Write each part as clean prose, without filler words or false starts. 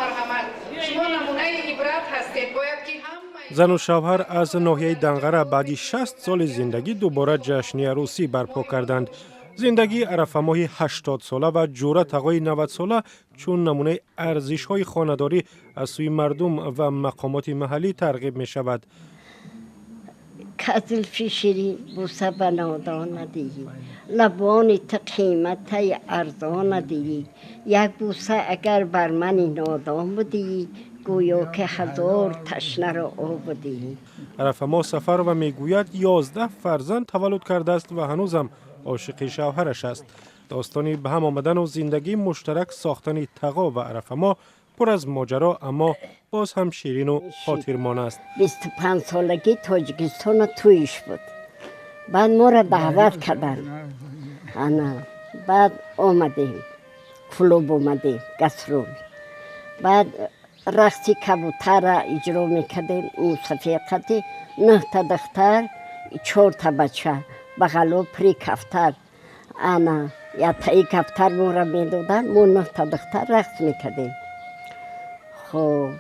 Марҳамат, шумо намунаи ибрат ҳастед, бояд ки зану шавҳар аз ноҳияи Данғара баъди 60 соли зиндагӣ дубора ҷашни арӯсӣ барпо карданд. Зиндагии Арафамоҳи 80-сола ва Ҷура Тағои 90-сола чун намунаи арзишҳои хонадорӣ аз сӯи мардум ва мақомоти маҳаллӣ тарғиб мешавад. Ка зулфи ширин буса ба нодон надиҳӣ, лабони ту қиматаи арзон надиҳӣ, як буса агар бар мани нодон будиҳӣ, гӯё ки ҳазор ташнаро об будиҳӣ. Арафамо Сафарова мегӯяд, 11 фарзанд таваллуд кардааст ва ҳанӯзам ошиқи шавҳараш аст. Достони ба ҳам омадану зиндагии муштарак сохтани Тағо ва Арафамо пур аз моҷаро, аммо боз ҳам ширину хотирмон аст. 25-солагӣ Тоҷикистона тӯйиш буд. Баъд моро даъват карданд. Ана баъд омадем, клуб омадем, гастрол. Баъд рақси кабутарра иҷро мекардем. Мусафиқати нӯҳта духтар, чорта бача, бағало пури кафтар. Ана яктаи кафтар моро медоданд, мо нӯҳта духтар рақс мекардем. Хуб,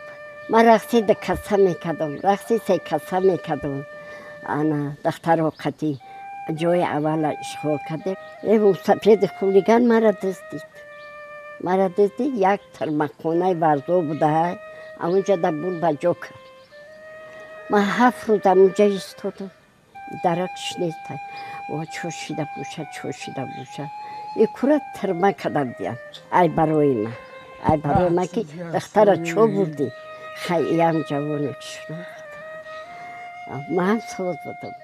ман рақси дукаса мекардам, рақси секаса мекардам. Ана духтаро қатӣ ҷои аввала ишғол кардем. Э мусафеди хулиган мара дуздид, мара дуздид. Як тирмахонаи Варзо будаҳай, амунҷа да бур ба ҷо кард. Ман 7 рӯз амунҷа истодам, даракш нест. О, чо шида боша, чо шида боша? И кура тирма када диям. Ай барои ман, ай барои ман, ки духтара чо бурдӣ? Хай, иям ҷавоне шинохт, ман соз будам.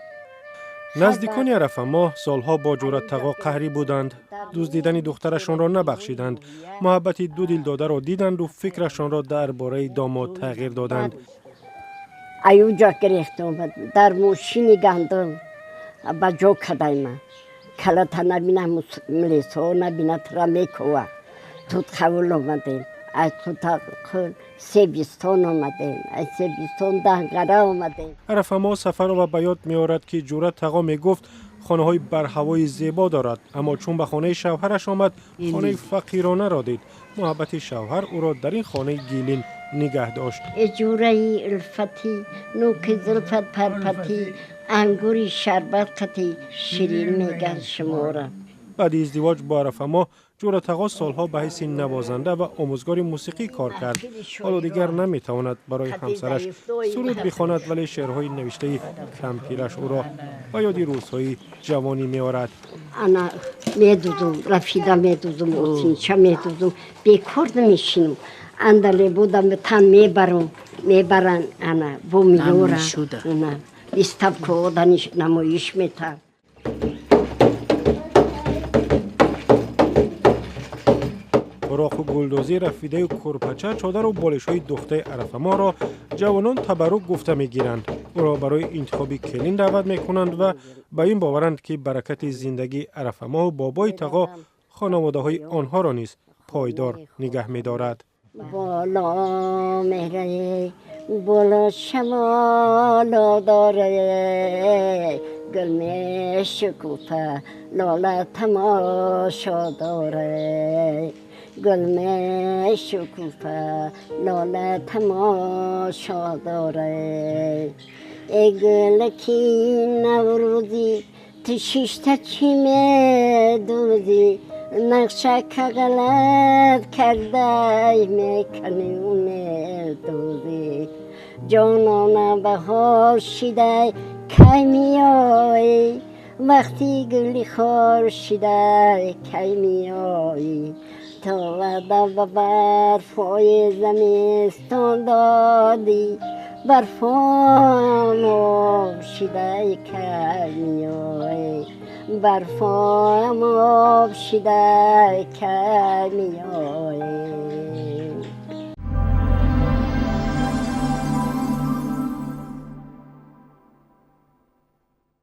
Наздикони Арафамоҳ солҳо бо Ҷура Тағо қаҳрӣ буданд, дуздидани духтарашонро набахшиданд. Муҳаббати ду дилдодаро диданду фикрашонро дар бораи домод тағйир доданд. Аюҷа гирехта омад, дар мошини гандум ба ҷо кадай. Ман калата набина, милисо набина, тура мекова. Тут қабул омадем, аз Тутақул Себистон омадем, аз Себистон Данғара омадем. Арафамо Сафарова ба ёд меорад, ки Ҷура Тағо мегуфт, хонаҳои барҳавои зебо дорад, аммо чун ба хонаи шавҳараш омад, хонаи фақиронаро дид. Муҳаббати шавҳар ӯро дар ин хонаи гилин нигаҳ дошт. Ҷураи улфатӣ, нӯки зулфат парпатӣ, ангури шарбат қатӣ ширин меган шумора. Баъди издивоҷ бо Арафамо Ҷура Тағо солҳо ба ҳайси навозанда ва омӯзгори мусиқӣ кор кард. Ҳоло дигар наметавонад барои ҳамсараш суруд бихонад, вале шеърҳои навиштаи кампираш ӯро ба ёди рӯзҳои ҷавонӣ меорад. Ана медузум, рафида медузум, осинча медузум, бекор намешинам. Андале будам, тан мебарам, мебаран, ана бо меёрам, выставка намоиш метам. Хуроқу гулдозӣ, рафидаю курпача, чодару болишҳои духтаи Арафаморо ҷавонон табаррук гуфта мегиранд. Ӯро барои интихоби келин даъват мекунанд ва ба ин боваранд, ки баракати зиндагии Арафамоҳу бобои Тағо хонаводаҳои онҳоро низ пойдор нигаҳ медорад. Боло меҳраи, боло шамоло дора, гул мешукуфа, лола тамошо дора, гул мешукуфа, лола тамошо дора. Эй гулаки наврӯзӣ, ту шишта чӣ медӯзӣ? Нақша ка ғалат кардай, меканию медӯзӣ. Ҷонона, баҳор шидай, кай меоӣ? Вақти гули хор шидай, кай меоӣ? То ваъда ба барфҳои замистон додӣ, барфом об шидай, кай меоӣ? Барфом об шидай, кай меоӣ?